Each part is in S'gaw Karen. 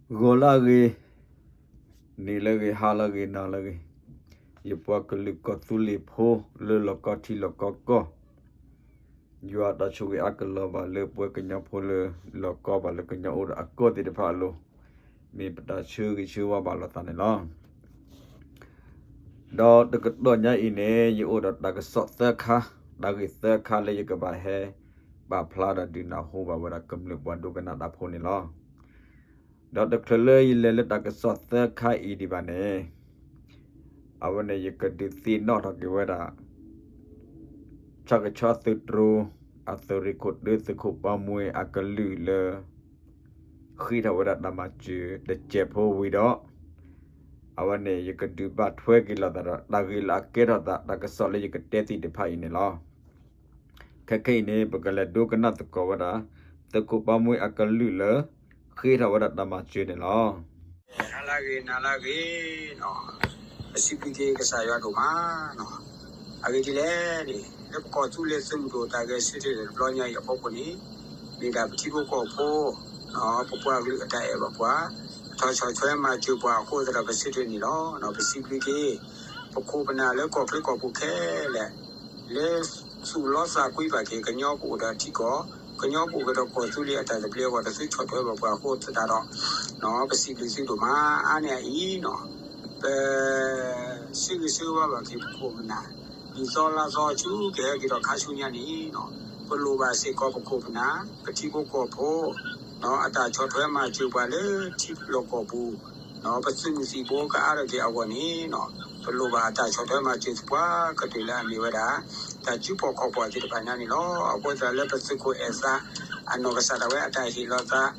ဂီၤလၢအဂ့ၤ, နံၤလၢအဂ့ၤ, ဟါလၢအဂ့ၤ, နၤလၢအဂ့ၤ, ယပှၤကလုာ်ကီၢ်သူလ့ၤဖိလၢလီၢ်ကီၢ်ထံလီၢ်ကီၢ်ကီၢ်, ယွၤတၢ်ဆိၣ်ဂ့ၤအါကလီၤဘၣ်လၢပဝဲကညီဖိလၢလီၢ်ကီၢ်ဘၣ်လၢကညီအိၣ်ဒီးအကီၢ်သ့ၣ်တဖၣ်အလိၤ, မ့ၢ်ပတၢ်ဆၢဂ့ၤဆၢဝါဘၣ်လိာ်သးန့ၣ်လီၤ. ဒီးတကတီၢ်ညါအံၤန့ၣ် ယအိၣ်ဒီးတၢ်ကစီၣ်သၢခါ, တၢ်ဂ့ၢ်သၢခါလၢယကဘၣ်ဟဲပာ်ဖျါဒီးဒုးနၢ်ဟူဘၣ်ဝဲဒၣ်ကမျၢၢ်ပှၤဒိကနၣ်တၢ်ဖိန့ၣ်လီၤ. ဒီးတချုးလၢယလဲၤလၢတၢ်ကစီၣ်သၢခါအံၤဒံးဘၣ်န့ၣ်, အဝဲန့ၣ်ယကဒုးသ့ၣ်နီၣ်ထီၣ်က့ၤဝဲဒၣ် ဆၣ်ကဆီသုးတြိၤ အသုးရ့ၣ်ခိၣ်တၢသုးခိၣ်ပီမွှ့အကလုၢ်လၢ ဃ့ထီၣ်ဝဲဒၣ်တၢ်မၤစၢၤတစဲးဖိဝံၤဒီး, အဝဲန့ၣ် ယကဒုးဘၣ်ထွဲက့ၤလိာ်သးဒီးတၢ်ဂ့ၢ်လၢအကဲထီၣ်သးတၢ်ကစီၣ်လၢယကတဲသ့ၣ်တဖၣ်အံၤန့ၣ်လီၤ. ခဲခဲအံၤန့ၣ် ပကလဲၤဒိကနၣ်သကိးဝဲဒၣ် သုးခိၣ်ပီမွှ့အကလုၢ်လၢ ဃ့ထီၣ်ဝဲဒၣ်တၢ်မၤစၢၤန့ၣ်လီၤ. ဟါလၢအဂ့ၤ, နၤလၢအဂ့ၤ, ပစံးဘျုးက့ၤကစၢ်ယွၤဒိၣ်မး, အဂ့ၢ်ဒ်လဲၣ်န့ၣ် လၢပကီၢ်သူလ့ၤသုးမုၢ်ဒိၣ်တၢ်ဂဲၤဆၢထၢၣ်တဘျီညါအံၤအဖီခိၣ်န့ၣ်, မ့ၢ်ဒၣ်ပထံဖိကီၢ်ဖိ ပပှၤကလုာ်အတၢ်အဲၣ်ဘၣ်ပှၤ, အထီၣ်ဆီၣ်ထွဲမၤစၢၤပှၤအဃိသတးဒီးပဆၢထၢၣ်န့ၣ်လီၤ. ပစံးဘျုးက့ၤ ပခိၣ်ပနၢ်လၢကီၢ်ချၢကီၢ်ပူၤခဲလၢာ် လၢသူၣ်လီသးကွံဘၣ်က့ၤ ကညီကအိၣ်ဒီးထံကီၢ်, ကညီကအိၣ်ကဒီးကီၢ်သူလ့ၤအတၢ်သဘျ့အဂီၢ်ဒီးသုဆီၣ်ထွဲဘၣ်ပှၤအဃိသတးဒီး, ပစံးဘျုးသုဒိၣ်မး. အါန့ၢ်အအံၤန့ၣ် ပ ဆၢဂ့ၤဆၢဝါဘၣ်က့ၤပခိၣ်ပနၢ် နံၣ်သီလါသီဆူကဟဲက့ၤဒီးခါဆူညါန့ၣ်, ပလိၣ်ဘၣ်စ့ၢ်ကီးပခိၣ်ပနၢ် ပထံဖိကီၢ်ဖိ အတၢ်ဆီၣ်ထွဲမၤစၢၤပှၤလၢထံလီၢ်ကီၢ်ပူၤ, ပသုးမုၢ်သံၣ်ဘိကအါထီၣ်က့ၤအဂီၢ်န့ၣ်, ပလိၣ်ဘၣ်အတၢ်ဆီၣ်ထွဲမၤစၢၤသပှၢ်ကတၢၢ်လၢအမ့ၢ်ဝဲဒၣ် တၢ်စုဖီၣ်ခီၣ်ဖီၣ်သ့ၣ်တဖၣ်ညါန့ၣ်လီၤ. အဃိသတးလၢပသုးခိၣ်အဲၣ်သး အနီၢ်ကစၢ်ဒၣ်ဝဲအတၢ်ဟ့ၣ်လီၤသး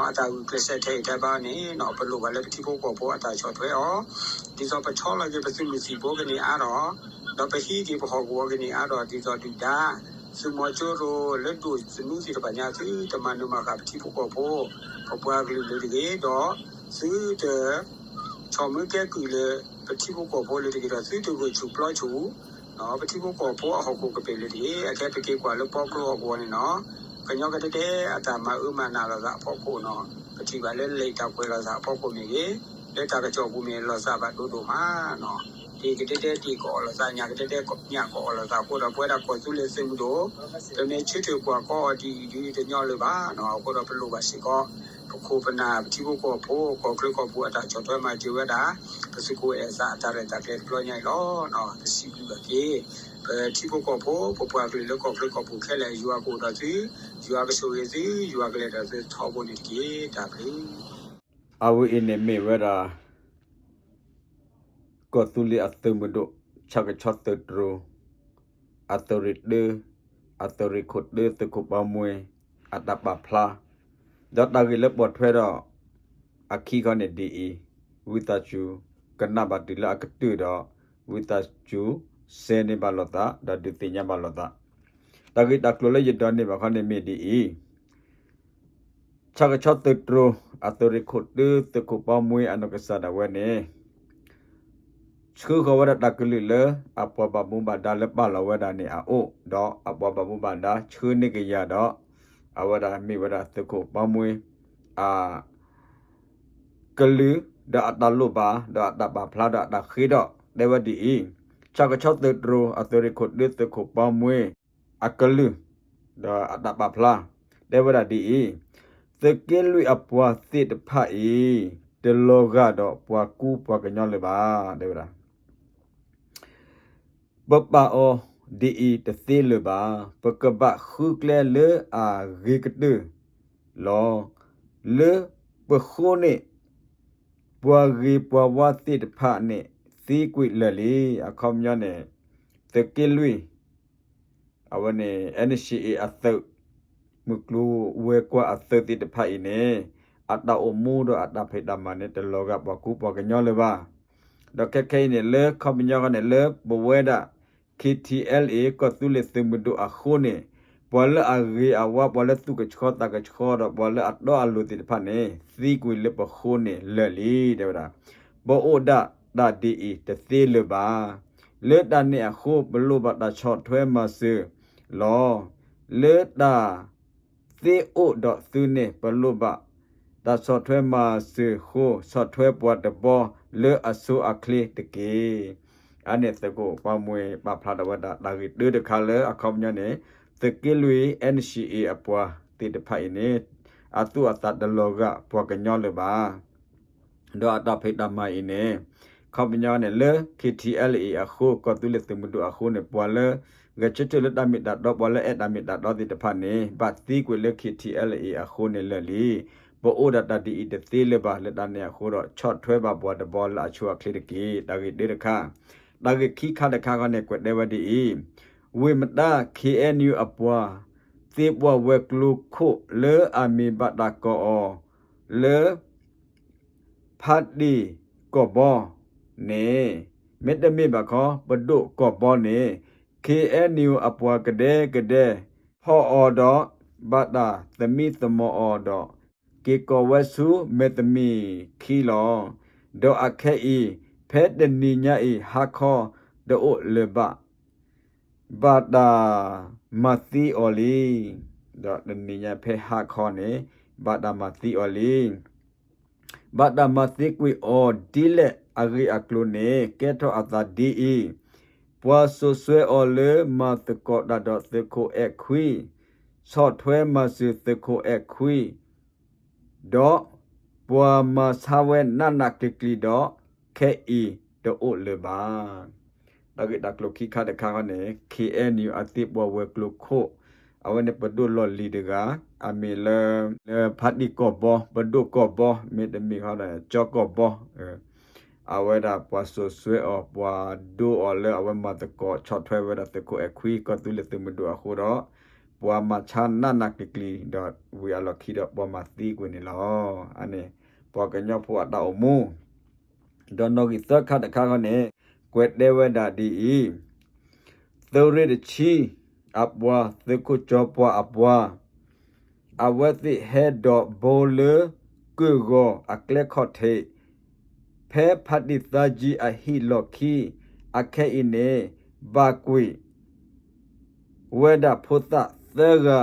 အတၢ်ဂုာ်ကျဲးစၢးထဲအံၤထဲဘၣ်န့ၣ် ပလိၣ်ဘၣ်လၢပထံဖိကီၢ်ဖိအတၢ်ဆီၣ်ထွဲအီၤ, ဒ်သိးပဆီလီၤက့ၤပသုးမုၢ်သံၣ်ဘိကန့ၢ်အါထီၣ်, ဒီးပဟံးက့ၤပဟီၣ်ကဝီၤကန့ၢ်အါထီၣ် ဒ်သိးဒုၣ်ဒါ သုးမီၤကၠိရိၤလၢဒိၣ်သနူသ့ၣ်တဖၣ်ညါ သုတမၤနၢၤမၤဃၣ်ပထံဖိကီၢ်ဖိ ပပှၤကလုာ်လၢၤတဂ့ၤ, ဒီးသုတ ဆီၣ်မၢကဲကုၢ်လၢ ပထံဖိကီၢ်ဖိလၢၤတဂ့ၤဒီး သုတဂုာ်ဆူၣ်ပျီဆူၣ် ပထံဖိကီၢ်ဖိအဟီၣ်ခိၣ်ကပ့ၤလၢၤတဂ့ၤ. အခဲပက့ၤကွၢ်လၢပီကျိဟီၣ်ကဝီၤန့ၣ်နီၤ, ကညီကဒဲဒဲအတၢ်မၤအၢမၤနးလိာ်သးအဖီခိၣ်နီၤ, ပထံၣ်ဘၣ်လၢလံာ်တၢ်ကွဲးလိာ်သးအဖီခိၣ်မ့ၢ်ဂ့ၤ, လၢတၢ်ကစီၣ်ပူၤမ့ၢ်လိာ်သးဘၣ်ဒိဒိၣ်မးနီၤ, တံၤကဒဲဒဲတံၤကအီၣ်လိာ်သး ညၣ်ကဒဲဒဲညၣ်ကအီၣ်လိာ်သးအဃိဒီး ပဝဲဒၣ်ကီၢ်သူလ့ၤသုးမုၢ်ဒိၣ် ပမ့ၢ်ဆၢထၢၣ်ကွၢ်ကီအီၤဒ်အံၤဒ်တညီလၢၤဘၣ်နီၤ, အဃိဒီးပလိၣ်ဘၣ်စ့ၢ်ကီး ပခိၣ်ပနၢ် ပထံဖိကီၢ်ဖိ ကီၢ်ချၢကီၢ်ပူၤအတၢ်ဆီၣ်ထွဲမၤစၢၤဝဲဒၣ် ပသုးခိၣ်အဲၣ်သးအတၢ်ရဲၣ်တၢ်ကျဲၤတဘျီညါအံၤလီၤ. ပစံးဘျုးဘၣ်က့ၤ ပထံဖိကီၢ်ဖိ ပပှၤကလုာ်လၢကီၢ်ချၢကီၢ်ပူၤခဲလၢာ် ယွၤကအိၣ်ဒီးသု, ယွၤကဆိၣ်ဂ့ၤသု, ယွၤကလဲၤဒီးသုထီဘိန့ၣ်တက့ၢ်. တၢ်ဘျုး အဝဲအံၤန့ၣ်မ့ၢ်ဝဲဒၣ် ကီၢ်သူလ့ၤအသုးမုၢ်ဒိၣ် ဆၣ်ကဆီသုးတြိၤ အသုးရ့ၣ်တၢ အသုးရ့ၣ်ခိၣ်တၢ သုးခိၣ်ပီမွှ့ အတၢ်ပာ်ဖျါ, ဒီးတၢ်ဂ့ၢ်လၢပိာ်ထွဲဒီး အခံခီန့ၣ်ဒ်အံၤ, ဝံသးစူၤ ကနၣ်ဘၣ်တုၤလၢအကတၢၢ်ဒီး ဝံသးစူၤ စဲန့ၢ်ဘၣ်လိာ်သး ဒီးဒုးသ့ၣ်ညါဘၣ်လိာ်သး. တၢ်ဂ့ၢ်တၢ်ကျိၤလၢယဒိးန့ၢ်ဘၣ်ခီန့ၣ်မ့ၢ်ဒ်အံၤ, ဆၣ်ကဆီသုးတြိၤ အသုးရ့ၣ်ခိၣ်တၢ သုးခိၣ်ပီမွှ့အနီၢ်ကစၢ်ဒၣ်ဝဲန့ၣ် ဆှၢဃီၤဝဲဒၣ်တၢ်ကလုၢ်လၢ အပှၤဘၣ်မူဘၣ်ဒါလၢပာ်လီၤဝဲဒၣ်န့ၣ်အအိၣ်, ဒီးအပှၤဘၣ်မူဘၣ်ဒါဆှၢန့ၢ်က့ၤယၤဒီး အဝဲဒၣ်မ့ၢ်ဝဲဒၣ်သုးခိၣ်ပီမွှ့ အ ကလုၢ် ဒီးအတၢ်လိၣ်ဘၣ် ဒီးအတၢ်ပာ်ဖျါ ဒီးအတၢ်ဃ့ထီၣ် တဲဝဲဒ်အံၤ, ဆၣ်ကဆီသုးတြိၤ အသုးရ့ၣ်ခိၣ်တၢ သုးခိၣ်ပီမွှ့ အကလုၢ် ဒီးအတၢ်ပာ်ဖျါ တဲဝဲဒၣ်ဒ်အံၤ, သုးက့လွံၢ်အပှၤသ့ၣ်တဖၣ်အံၤ တလီၤဂာ်ဒီးပှၤကူပှၤကညီလၢၤဘၣ် တဲဝဲဒၣ် ပပာ်အီၤဒ်အံၤတသ့လၢၤဘၣ်. ပကဘၣ်ဃုကျဲလၢအဂ့ၤကတၢၢ်လီၤ. လၢပဃိန့ၣ် ပှၤဂ့ၤပှၤဝါသ့ၣ်တဖၣ်န့ၣ် သံကွံာ်လၢာ်လံ. အခီပညီန့ၣ် သုးက့လွံၢ် အဝဲန့ၣ် NCA အသုး မုၢ်ကျိၤဝဲၤကွာ်အသုးသ့ၣ်တဖၣ်အံၤန့ၣ် အတၢ်အိၣ်မူဒီးအတၢ်ဖံးတၢ်မၤန့ၣ် တလီၤဂာ်ပှၤကူပှၤကညီလၢၤဘၣ်. ဒီးခဲခဲအံၤန့ၣ် လၢခီပညီဃီန့ၣ် လၢပဝဲဒၣ် KTLA ကီၢ်သူလ့ၤသုးမုၢ်ဒိၣ်အဃိန့ၣ် ပှၤလၢအဂ့ၤအဝါ ပှၤလၢသူၣ်ကဆှီသးကဆှီဒီး ပှၤလၢအတီအလိၤသ့ၣ်တဖၣ်န့ၣ် သံကွံာ်လၢပဃိန့ၣ်လၢာ်လံ တဲဝဲဒၣ်. ပအိၣ်ဒၣ်တၢ်ဒ်အံၤတသ့လၢၤဘၣ်. လၢတၢ်န့ၣ်အဃိ ပလိၣ်ဘၣ်တၢ်ဆီၣ်ထွဲမၤစၢၤလီၤ. လၢတၢ်သ့အိၣ်ဒီးသုန့ၣ် ပလိၣ်ဘၣ် တၢ်ဆီၣ်ထွဲမၤစၢၤဃိ ဆီၣ်ထွဲပှၤတဘီလၢအဆိအချ့တက့ၢ်. အန့ၣ်သုးခိၣ်ပှၢ်မှဲပာ်ဖျါထီၣ်ဝဲဒၣ် တၢ်ဂ့ၢ်တၢတခါလၢအခီပညီန့ၣ် သုးက့လွံၢ် N C A အပှၤသ့ၣ်တဖၣ်အံၤန့ၣ် အသူၣ်အသးတလီၤဂာ်ပှၤကညီလၢၤဘၣ်. ဒီးအတၢ်ဖံးတၢ်မၤအံၤန့ၣ် အခီပညီန့ၣ် လၢ K T L A အဃိ ကီၢ်သူလ့ၤသုးမုၢ်ဒိၣ်အဃိန့ၣ် ပှၤလၢ ဂဲၤဆၢထၢၣ်လၢတၢ်မ့ၢ်တၢ်တီ ပှၤလၢအဲၣ်တၢ်မ့ၢ်တၢ်တီသ့ၣ်တဖၣ်န့ၣ် ဘၣ်သံကွံာ်လၢ K T L A အဃိန့ၣ်လၢာ်လံ. ပအိၣ်ဒီးတၢ်ဒ်အံၤတသ့လၢၤဘၣ် လၢတၢ်န့ၣ်အဃိဒီး ဆီၣ်ထွဲဘၣ်ပှၤတဘီလၢအဆိအချ့တက့ၢ်. တၢ်ဂ့ၢ်တၢတခါ, တၢ်ဂ့ၢ်ခံခါတခါဃီန့ၣ် ကွဲးတဲဝဲဒ်အံၤ, ဝ့ၢ်မတၤ K N U အပှၤ သ့ပှၤဝဲၤကျိၤခိၣ်လၢအမ့ၢ်ဘၣ်တၢ်ကိးအီၤ လၢ ဖးတံၢ်ကီၢ်ဘီန့ၣ်, မ့တမ့ၢ်ဘၣ်ခီ ပဒိၣ်ကီၢ်ဘီန့ၣ် K N U အပှၤကဒဲကဒဲ ဟီၣ်အီၤဒီး ဘၣ်တၢ်သမံသမိးအီၤဒီး က့ၤကိးဝဲဆူမဲာ်တမံၤခံလီၤ. ဒီးအခဲအံၤ ဖဲတနံၤညါအံၤ ဟါခီတအိၣ်လၢၤဘၣ် ဘၣ်တၢ်မၤသံအီၤလံ. ဒီးတနံၤညါဖဲဟါခီန့ၣ် ဘၣ်တၢ်မၤသံအီၤလံ. ဘၣ်တၢ်မၤသံကွံာ်အီၤဒ်လဲၣ်အဂ့ၢ်အကျိၤန့ၣ် ကဲထီၣ်အသးဒ်အံၤ, ပှၤစိာ်စွဲအီၤလၢမၤသကိးတၢ်ဒီးသုးခိၣ်အဲၣ်ခွံ, ဆီၣ်ထွဲမၤစၢၤသုးခိၣ်အဲၣ်ခွံ, ဒီးပှၤမၤဆါဝဲနးနးကျံၤကျံၤဒီး ခဲအံၤတအိၣ်လၢၤဘၣ်. တၢ်ဂ့ၢ်တၢ်ကျိၤခံခါတခါဃီန့ၣ် K N U အသ့ပှၤဝဲၤကျိၤခိၣ်, အဝဲန့ၣ်ပဒိၣ်လီၢ်လံၤတဂၤ, အမ့ၢ်လၢ လၢဖးတံၢ်ကီၢ်ဘီ, ပဒိၣ်ကီၢ်ဘီ, မ့တမ့ၢ်ဃီဒီး ကၠီကီၢ်ဘီ, အဝဲဒၣ်ပှၤစိာ်စွဲအီၤ, ပှၤဒိအီၤလၢအဝဲမၤသကိးဆီၣ်ထွဲဝဲဒၣ်သုးခိၣ်အဲၣ်ခွံ ကီၢ်သူလ့ၤသုးမုၢ်ဒိၣ်အဃိဒီး ပှၤမၤဆါနးနးကျံၤကျံၤဒီး ဝံၤအလီၢ်ခံဒီးပှၤမၤသံကွံာ်န့ၣ်လီၤ. အန့ၣ် ပှၤကညီဖိအတၢ်အိၣ်မူ ဒီးနီၣ်ဂံၢ်သၢခါတခါဃီန့ၣ် ကွဲးတဲဝဲဒၣ်ဒ်အံၤ, သုးရ့ၣ်တဆံအပှၤ သုးခိၣ်ကၠီပှၢ်အပှၤ, အဝဲသ့ၣ်ဟဲဒိးဘိလၢ ကုၢ်ဂီၤအကျဲခီၣ်ထံး ဖဲဖးတံၢ်သါကံအဟံၣ်လီၢ်ခံ, အခဲအံၤန့ၣ် ဘၣ်ကွံာ် ဝဲဒၣ်ဖိသၣ်သၢဂၤ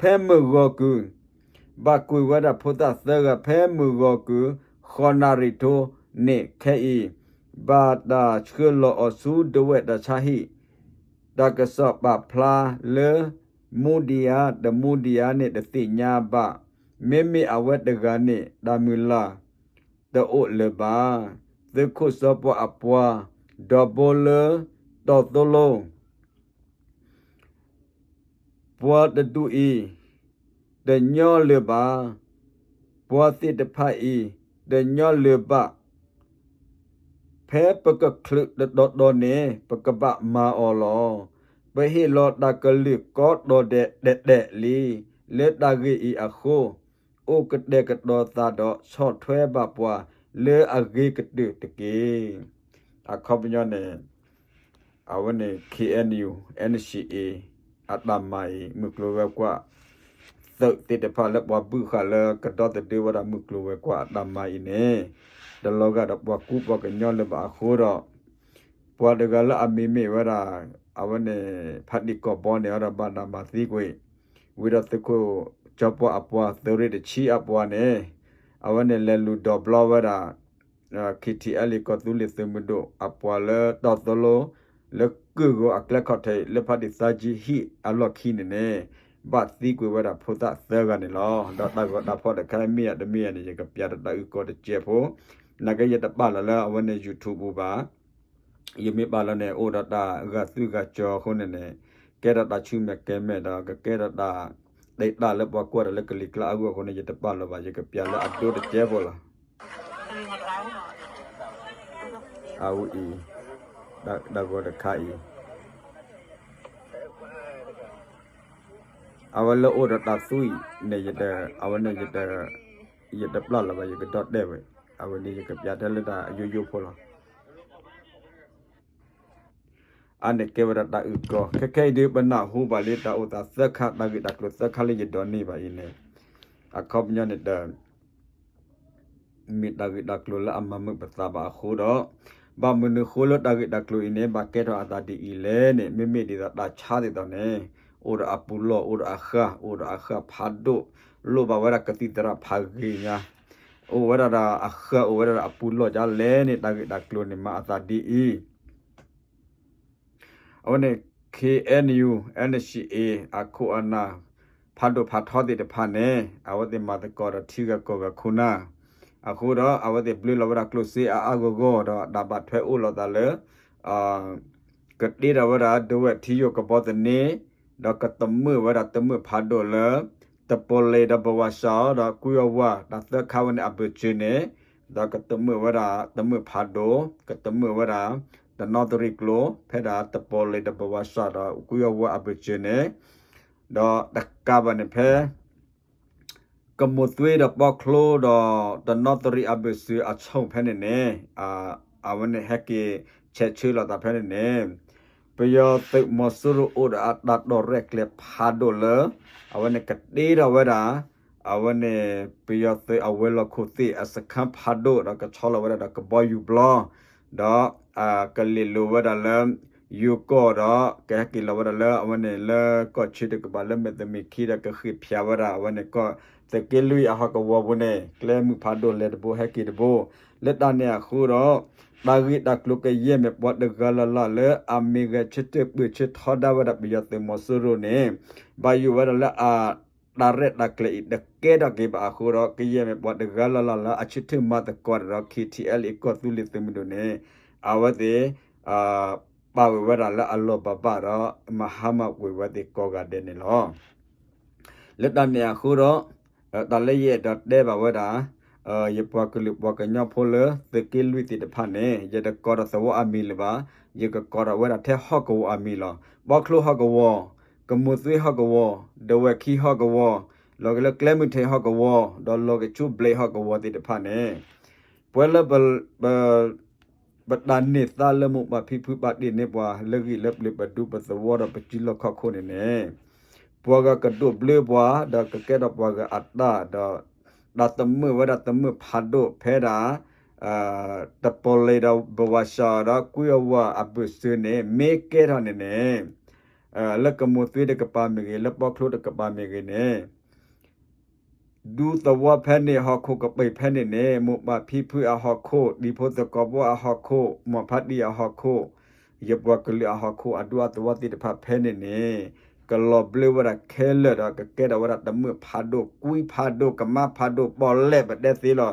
ဖဲမုၢ်ဂီၤကုၢ်, ဘၣ်ကွံာ်ဝဲဒၣ်ဖိသၣ်သၢဂၤ ဖဲမုၢ်ဂီၤကုၢ် ဃိးနၣ်ရံၣ်ထိန့ၣ်ခဲအံၤ, ဘၣ်တၢ်ဆှၢလီၤအီၤဆူဒဝဲၣ်တၢ်ဆါဟံၣ်, တၢ်ကစီၣ်ပာ်ဖျါလၢ မူဒံယါ တမူဒံယါန့ၣ်တသ့ၣ်ညါဘၣ်, မ့မ့ၢ်အဝဲတဂၤန့ၣ် တၢ်မုၢ်လၢ် တအိၣ်လၢၤဘၣ်. သုးခိၣ်စီၤပီအပှၤ ဒီးဘိလၢ တီၢ်သိလိ ပှၤတဒူၣ်အံၤ တညီလၢၤဘၣ်. ပှၤသ့ၣ်တဖၣ်အံၤ တညီလၢၤဘၣ်. ဖဲပကချုးတတီၤတီၤန့ၣ် ပကဘၣ်မၤအီၤလီၤ. ပဟ့ၣ်လီၤတၢ်ကလုၢ်ကီတီၤဒဲးတဲာ်တဲာ်လံ. လၢတၢ်ဂ့ၢ်အံၤအဃိ အိၣ်ကတဲာ်ကတီၤသးဒီးဆီၣ်ထွဲဘၣ်ပှၤလၢအဂ့ၤကတၢၢ်တက့ၢ်. အခီပညီန့ၣ် အဝဲန့ၣ် K N U N C A အတၢ်မၤအံၤ မုၢ်ကျိၤဝဲၤကွာ် သုးသ့ၣ်တဖၣ်လၢပှၤဘုၣ်ဃာ်လၢကဒီသဒၢဝဲဒၣ်မုၢ်ကျိၤဝဲၤကွာ်အတၢ်မၤအံၤန့ၣ် တလီၤဂာ်ဒီးပှၤကူပှၤကညီလၢၤဘၣ်အဃိဒီး ပှၤတဂၤလၢအမံၤမ့ၢ်ဝဲဒၣ် အဝဲန့ၣ် ဖးတံၢ်ကီၢ်ဘီန့ၣ်ဒီးဘၣ်တၢ်မၤသံကွံာ် ဝံၤဒီးသုးခိၣ်ကၠီပှၢ်အပှၤ သုးရ့ၣ်တဆံအပှၤန့ၣ် အဝဲန့ၣ်လဲၤလူၤဒိးဘျီဝဲဒၣ် K T L A ကီၢ်သူလ့ၤသုးမုၢ်ဒိၣ်အပှၤလၢတီၢ်သိလိ လၢကုၢ်ဂီၤအကျဲခီၣ်ထံး လၢဖးတံၢ်သါကံဟံၣ်အလီၢ်ခံန့ၣ်န့ၣ် ဘၣ်သံကွံာ်ဝဲဒၣ်ဖိသၣ်သၢဂၤန့ၣ်လီၤ. ဒီးတၢ်ဂီၤတၢ်ဖီၣ်တခါမ့ၢ်ယၤတမ့ၢ်ယၤန့ၣ် ယကပျးတၢ်အုၣ်ကီၤတစဲးဖိ, နာ်က့ယတပာ်လီၤလၢအဝဲန့ၣ် YouTube ပူၤဘၣ်. ယမ့ၢ်ပာ်လီၤန့ၣ် အိၣ်ဒီးတၢ်ဂာ်သွံၣ်ဂာ်စီၤအဃိန့ၣ်န့ၣ် ကဲထီၣ်တၢ်ဆူမဲာ်ကဲမဲာ်ဒီး ကကဲထီၣ်တၢ် တဲတၢ်လၢပှၤကွၢ်တၢ်လၢကလံၤကျါအဂီၢ်အဃိန့ၣ် ယတပာ်လီၤဘၣ် ယကပျးလၢအဒိတစဲးဖိလီၤ. အဝဲအံၤ တၢ်ဂီၤတခါအံၤ အဝဲလၢအိၣ်ဒီးတၢ်သွံၣ်န့ၣ် အဝဲန့ၣ် ယတပာ်လီၤဘၣ် ယကဒီၣ်တဲာ်ဝဲ, အဝဲန့ၣ်ယကပျးတဲလၢတၢ်ယိယိဖိလီၤ. အန့ၣ်ကဲဝဲဒၣ်တၢ်အုၣ်ကီၤ ခဲခဲအံၤဒုး ပနၢ်ဟူဘၣ်လၢတၢ်အိၣ်သးသၢခါ တၢ်ဂ့ၢ်တၢ်ကျိၤသၢခါလၢယဒိးန့ၢ်ဘၣ်အံၤန့ၣ် အခီပညီန့ၣ်ဒီး မ့ၢ်တၢ်ဂ့ၢ်တၢ်ကျိၤလၢအမၤမုာ်ပသးဘၣ်အဃိဒီး ဘၣ်မနုၤဃိလၢတၢ်ဂ့ၢ်တၢ်ကျိၤအံၤန့ၣ် ဘၣ်ကဲထီၣ်အသးဒ်အံၤလဲၣ်န့ၣ် မ့မ့ၢ်ဒ်သိးတၢ်ဆါဒ်သိးန့ၣ် အိၣ်ဒီးအပူၤလီၢ် အိၣ်ဒီးအဃၢ် အိၣ်ဒီးအဃၢ်ဖးဒိၣ် လိၣ်ဘၣ်ဝဲဒၣ်ကသံၣ်သရၣ်ဖးဂ့ၤညါ, အိၣ်ဝဲဒၣ်ဒီးအဃၢၤ အိၣ်ဝဲဒၣ်ဒီးအပူၤလီၢ် ဒ်လဲၣ်န့ၣ် တၢ်ဂ့ၢ်တၢ်ကျိၤန့ၣ် မၤအသးဒ်အံၤ အဝဲန့ၣ် ခ့ၣ်အဲၣ်ယူၣ် အဲၣ်ယူၣ် အခိၣ်အနၢ် ဖးဒိၣ်ဖးထီသ့ၣ်တဖၣ်န့ၣ် အဝဲသ့ၣ်မၤသကိးဒီးထံဂၤကီၢ်ဂၤခိၣ်နၢ်, အဃိဒီး အဝဲသ့ၣ်ဘျုးလီၤဝဲဒၣ်ကျိၣ်စ့အါအါဂီၢ်ဂီၢ်ဒီး တၢ်ဘၣ်ထွဲအိၣ်လိာ်သးလၢ ကတ့ထီၣ်ဝဲဒၣ် ဒဝဲၢ်ထံယိာ်ကဘီသန့, ဒီးကသမုာ်ဝဲဒၣ်သမုာ်ဖးဒိၣ်လၢ တပီၤလ့ၤဒီးဘဝၤစၢ်ဒီးကွံအဝၤ တၢ်သၢခါဝဲန့ၣ်အဘၢၣ်စၢၤန့ၣ်, ဒီးကသမုာ်ဝဲဒၣ်သမုာ်ဖးဒိၣ်, ကသမုာ်ဝဲဒၣ် တနီသရံၣ်ကျိၤ ဖဲဒၣ်တပီၤလ့ၤဒီးဘဝၤစၢ်ဒီးကွံအဝၤအဘၢၣ်စၢၤန့ၣ်, ဒီးတကးဘၣ်န့ၣ်ဖဲ ကမိၢ်သွ့ဒီးပီချိဒီး တနီသရံၣ်အဘၢၣ်စၢၤအဆိၣ်ဖဲန့ၣ်န့ၣ်, အဝဲန့ၣ်ဟဲက့ၤဆဲးဆၢလိာ်သးဖဲန့ၣ်န့ၣ်, ပယီၤသုးမီၤစိရိၤအိၣ်ဒီးအတၢ်တီၢ်ရဲၣ်ကျဲၤဖးဒိၣ်လၢ အဝဲန့ၣ်ကတ့ထီၣ်ဝဲဒၣ် အဝဲန့ၣ် ပယီၤသုးအဝဲၤလီၢ်ခိၣ်သ့ၣ်အစခါဖးဒိၣ်ဒီးကဆီလီၤဝဲဒၣ်ဒီးကဘီယူၤဘျီ, ဒီး ကလ့ၢ်လိၤဝဲဒၣ်လၢ ယိၤကီၢ်ဒီး ကဟဲက့ၤလီၤဝဲဒၣ်လၢအဝဲန့ၣ်လၢကီၢ်ဆၢတကပၤလၢမဲာ်သမံးခံဒီးကဃ့ၢ်ဖျါဝဲဒၣ် အဝဲန့ၣ်ကီၢ်သုးက့လွံၢ်အဟီၣ်ကဝီၤပူၤန့ၣ် ကျဲမုၢ်ဖးဒိၣ်လဲၤတဘိဟဲက့ၤတဘိ, လၢတၢ်န့ၣ်အဃိဒီး တၢ်ဂ့ၢ်တၢ်ကျိၤကယဲၢ်မ့ၢ်ပှၤတဂၤလၢ်လၢ်လၢအမ့ၢ်ဂဲၤဆၢထၢၣ်ပၢၢ်ဆၢထီဒါဝဲဒၣ်ပယီၤသုးမီၤစိရိၤန့ၣ် ဘၣ်ယိၣ်ဝဲဒၣ်လၢအ တၢ်ရဲၣ်တၢ်ကျဲၤအံၤတကဲထီၣ်က့ၤဘၣ်အဃိဒီး ကယဲၢ်မ့ၢ်ပှၤတဂၤလၢ်လၢ်လၢအဆၢထၢၣ်မၤသကိးဒီး ခ့ၣ်ထံၣ်အဲလ်အ့ၣ် ကီၢ်သူလ့ၤသုးမုၢ်ဒိၣ်န့ၣ် အဝဲသ့ၣ် ပာ်ဝဲဒၣ်လၢအလီၢ်ဘၣ်ဘၣ်ဒီး မၤဟါမၢ်ကွံာ်ဝဲသ့ၣ်ကိးဂၤဒဲးန့ၣ်လီၤ. လၢတၢ်န့ၣ်အဃိဒီး တၢ်လၢယအဲၣ်ဒိးတဲဘၣ်ဝဲဒၣ် ယပှၤကလုာ်ပှၤကညီဖိလၢသုးက့လွံၢ်သ့ၣ်တဖၣ်န့ၣ် ယတကိးဒီးသဝီအမံၤလၢၤဘၣ်, ယကကိးဒီးဝဲဒၣ်ထဲဟီၣ်ကဝီၤအမံၤလီၤ. ပီချိဟီၣ်ကဝီၤ, ကမိၢ်သွ့ဟီၣ်ကဝီၤ, ဒဝဲၢ်ခံဟီၣ်ကဝီၤ, လီၤက့ၤလၢကျဲမုၢ်ထံးဟီၣ်ကဝီၤ, ဒီးလီၤက့ၤဆူဘျဲးဟီၣ်ကဝီၤသ့ၣ်တဖၣ်န့ၣ် ပှဲၤလၢ ပတၢ်န့ၢ်သါလၢမိၢ်ပၢ်ဖံဖုပာ်တ့ၢ်န့ၢ်ပှၤ လၢဂံၢ်လၢပျၢၤပဒူပသဝီဒီးပစုလီၢ်ခီၣ်ခိၣ်န့ၣ်န့ၣ်, ပှၤဂၤကဒိးဘျၢပှၤ ဒီးကကဲထီၣ်ပှၤဂၤအတၢ်ဒီး တၢ်သမုာ်ဝဲဒၣ်သမုာ်ဖးဒိၣ်ဖဲဒၣ် တပီၤလ့ၤဒီးဘဝၤစၢ်ဒီးကွံအဝၤအဘၢၣ်စၢၤန့ၣ် မ့ၢ်ကဲထီၣ်န့ၣ်န့ၣ် လၢကမိၢ်သွ့တကပၤမ့ၢ်ဂ့ၤ လၢပီချိတကပၤမ့ၢ်ဂ့ၤန့ၣ် ဒူသဝီဖဲန့ၣ် ဟီၣ်ခိၣ်ကပၤဖဲန့ၣ်န့ၣ် မိၢ်ပၢ်ဖံဖုအဟီၣ်ခိၣ် တံၤဖိသကိးဖိအဟီၣ်ခိၣ် မိၢ်ဖးတံၢ်အဟီၣ်ခိၣ် ယပှၤကလုာ်အဟီၣ်ခိၣ် အဒူအသဝီသ့ၣ်တဖၣ်ဖဲန့ၣ်န့ၣ် ကလီၤဘျၢဝဲဒၣ်ခဲလၢာ်ဒီး ကကဲထီၣ်ဝဲဒၣ်တမုာ်ဖးဒိၣ် ကွံဖးဒိၣ် ကမါဖးဒိၣ် ပီၣ်လဲၣ်ပတဲသ့လီၤ.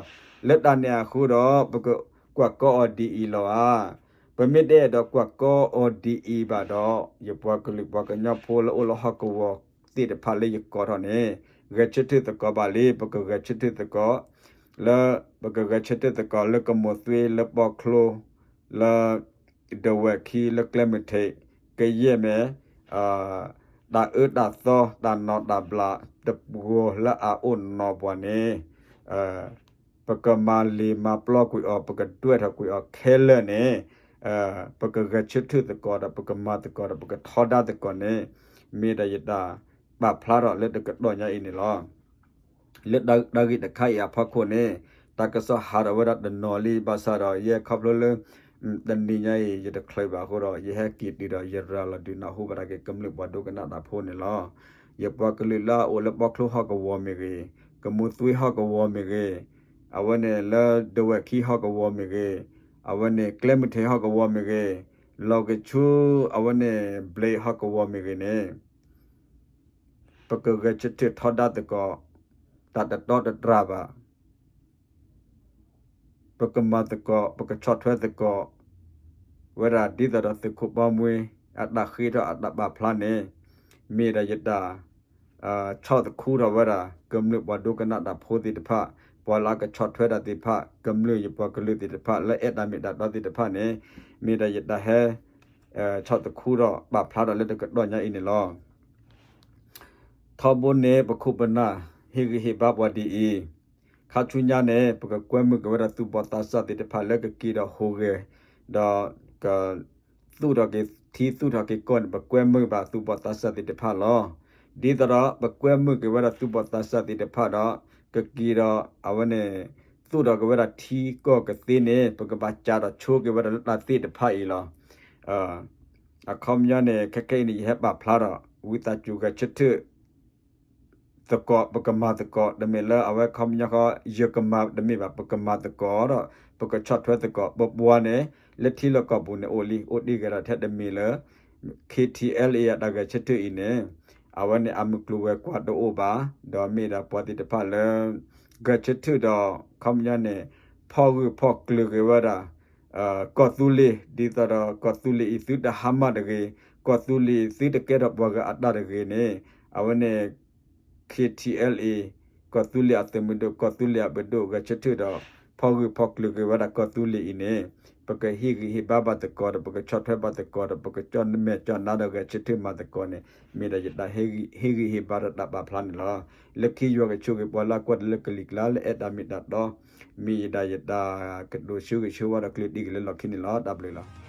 လၢတၢ်န့ၣ်အဃိဒီး ပကကွၢ်ကီအီၤဒ်အံၤလီၤဧါ. ပမ့ၢ်တအဲၣ်ဒိးကွၢ်ကီအီၤဒ်အံၤဘၣ်ဒီး ယပှၤကလုာ်ပှၤကညီဖိလၢအိၣ်လၢဟီၣ်ကဝီၤသ့ၣ်တဖၣ်လၢယကိးထီၣ်န့ၣ် ဂဲၤဆၢထၢၣ်သကိးဘၣ်လံ ပကဂဲၤဆၢထၢၣ်သကိး လၢ ပကဂဲၤဆၢထၢၣ်သကိးလၢကမိၢ်သွ့လၢပီချိ လၢ ဒဝဲၢ်ခံလၢကျဲမုၢ်ထံး ကယဲၢ်မ့ၢ် တၢ်အၢတၢ်သီ တၢ်နီၢ်တၢ်ဘျး တပှီၤလၢအအိၣ်နီၢ်ပှၤန့ၣ် ပကမၤလ့ၤမၤပျီကွံာ်အီၤ ပကဒွဲၣ်ထီၣ်ကွံာ်အီၤခဲလၢာ်န့ၣ် ပကဂဲၤဆၢထၢၣ်သကိးဒီး ပကမၤသကိးဒီး ပကထီဒါသကိးန့ၣ် မ့ၢ်ဒၣ်ယတၢ်ပာ်ဖျါထီၣ်လၢတကတီၢ်ညါအံၤန့ၣ်လီၤ. လၢတၢ်ဂ့ၢ်တခါအံၤအဖီခိၣ်န့ၣ် တၢ်ကစီၣ်ဟးထီၣ်ဝဲဒၣ်တနီၤလံ ဘၣ်ဆၣ်ဒီး ယဲခီဖျိလၢ တနံၤညါအံၤ ယတချုးဘၣ်အဃိဒီး ယဟဲက့ၤတုၤဒီး ယရၤလီၤဒုးနၢ်ဟူဘၣ်တၢ်က့ၤကမျၢၢ်ပှၤဒိကနၣ်တၢ်ဖိန့ၣ်လီၤ. ယပှၤကလုာ်လၢအအိၣ်လၢပီချိဟီၣ်ကဝီၤမ့ၢ်ဂ့ၤ, ကမိၢ်သွ့ဟီၣ်ကဝီၤမ့ၢ်ဂ့ၤ, အဝဲန့ၣ်လၢဒဝဲၢ်ခံဟီၣ်ကဝီၤမ့ၢ်ဂ့ၤ, အဝဲန့ၣ်ကျဲမုၢ်ထံးဟီၣ်ကဝီၤမ့ၢ်ဂ့ၤ, လီၤက့ၤဆူ အဝဲန့ၣ်ဘျဲးဟီၣ်ကဝီၤမ့ၢ်ဂ့ၤန့ၣ် ပကဂဲၤဆၢထၢၣ်ထီဒါသကိး တၢ်တတီတတြၢ်ဘၣ်. ပကမၤသကိး ပကဆီၣ်ထွဲသကိး ဝဲဒၣ်ဒ်သိးဒီးသုးခိၣ်ဘီမွှ့ အတၢ်ဃ့ထီၣ်အတၢ်ပာ်ဖျါန့ၣ် မ့ၢ်ဒၣ်ယတၢ် ဆီၣ်သခူထီၣ်ဝဲဒၣ် ကမျၢၢ်ပှၤဒိကနၣ်တၢ်ဖိသ့ၣ်တဖၣ်, ပှၤလၢအကဆီၣ်ထွဲတၢ်သ့ၣ်တဖၣ်, ကမျၢၢ်ယပှၤကလုာ်သ့ၣ်တဖၣ် လၢအဲၣ်တၢ်မ့ၢ်တၢ်တီသ့ၣ်တဖၣ်န့ၣ် မ့ၢ်ဒၣ်ယတၢ်ဟဲ ဆီၣ်သခူထီၣ်ပာ်ဖျါထီၣ်လၢတကတီၢ်ညါအံၤန့ၣ်လီၤ. ထီဘိန့ၣ် ပခိၣ်ပနၢ် ဟ့ၣ်ဂံၢ်ဟ့ၣ်ဘါပှၤဒ်အံၤ, ခါဆူညါန့ၣ် ပကကွဲမုာ်က့ၤဝဲဒၣ်သူၣ်ဘီၣ်သးစၢ်သ့ၣ်တဖၣ်လၢကက့ၤဒီးဟူးဂဲၤ ဒီးက သူၣ်ထီၣ်က့ၤထံသူၣ်ထီၣ်က့ၤကီၢ်န့ၣ် ပကွဲမုာ်ဘၣ်သူၣ်ဘီၣ်သးစၢ်သ့ၣ်တဖၣ်လီၤ. ဒ်သိးဒီး ပကွဲမုာ်က့ၤဝဲဒၣ်သူၣ်ဘီၣ်သးစၢ်သ့ၣ်တဖၣ်ဒီး ကက့ၤဒီးအဝဲန့ၣ် သူၣ်ထီၣ်က့ၤဝဲဒၣ်ထံကီၢ်ကသ့န့ၣ် ပကဘၣ်ကးထီၣ်ဆိက့ၤဝဲဒၣ်လၢတၢ်သ့ၣ်တဖၣ်အံၤလီၤ. အခီပညီန့ၣ် ခဲခဲအံၤန့ၣ် ယဟဲပာ်ဖျါဒီး ဝံသးစူၤဂဲၤဆၢထၢၣ် သကိး ပကမၤသကိး တမ့ၢ်လၢအဝဲခီပညီဃီ ယကမၤတမ့ၢ်ဘၣ် ပကမၤသကိးဒီး ပကဆီၣ်ထွဲသကိး ပပှၤန့ၣ် လၢထံလီၢ်ကီၢ်ပူၤန့ၣ်အိၣ်လံ အိၣ်တ့ၢ်ဂ့ၤဒၣ်ထဲတမံၤလၢ KTLA အတၢ်ဂဲၤဆၢထၢၣ်အံၤန့ၣ် အဝဲန့ၣ်အမုၢ်ကျိၤဝဲၤကွာ်တအိၣ်ဘၣ် ဒီးမ့ၢ်ဒၣ်ပှၤသ့ၣ်တဖၣ်လၢ ဂဲၤဆၢထၢၣ်ဒီး ခီပညီန့ၣ် ဖီၣ်ဂၢၢ်ဖီၣ်ကျၢၤက့ၤဝဲဒၣ် ကီၢ်သူလ့ၤ ဒ်သိးဒီးကီၢ်သူလ့ၤအံၤသုတဟါမၢ်တဂ့ၤ ကီၢ်သူလ့ၤအံၤသုတကဲထီၣ်ပှၤဂၤအတၢ်တဂ့ၤန့ၣ် အဝဲန့ၣ် KTLA ကီၢ်သူလ့ၤအသုးမုၢ်ဒိၣ် ကီၢ်သူလ့ၤအပဒိၣ် ဂဲၤဆၢထၢၣ်ဒီး ဖီၣ်ဂၢၢ်ဖီၣ်ကျၢၤက့ၤဝဲဒၣ်ကီၢ်သူလ့ၤအံၤန့ၣ် ပကဟ့ၣ်ဂံၢ်ဟ့ၣ်ဘါဘၣ်သကိးဒီး ပကဆီၣ်ထွဲဘၣ်သကိးဒီး ပကကၠီၣ်မဲာ်ကၠီၣ်နါဒီးဂဲၤဆၢထၢၣ်မၤသကိးန့ၣ် မ့ၢ်ဒၣ်ယတၢ်ဟ့ၣ်ဂံၢ်ဟ့ၣ်ဘါဒီးတၢ်ပာ်ဖျါန့ၣ်လီၤ. လၢခံယွၤကဆိၣ်ဂ့ၤပှၤလၢအကွၢ်တၢ်လၢကလံၤကျါလၢအဲၣ်တၢ်မ့ၢ်တၢ်တီ မ့ၢ်ယဒၣ်ယတၢ်ကတိၤဆၢဂ့ၤဆၢဝါဒီးကျၢၤတံၢ်က့ၤလၢလီၢ်ခံန့ၣ်လီၤ. တၢ်ဘျုးလီၤ.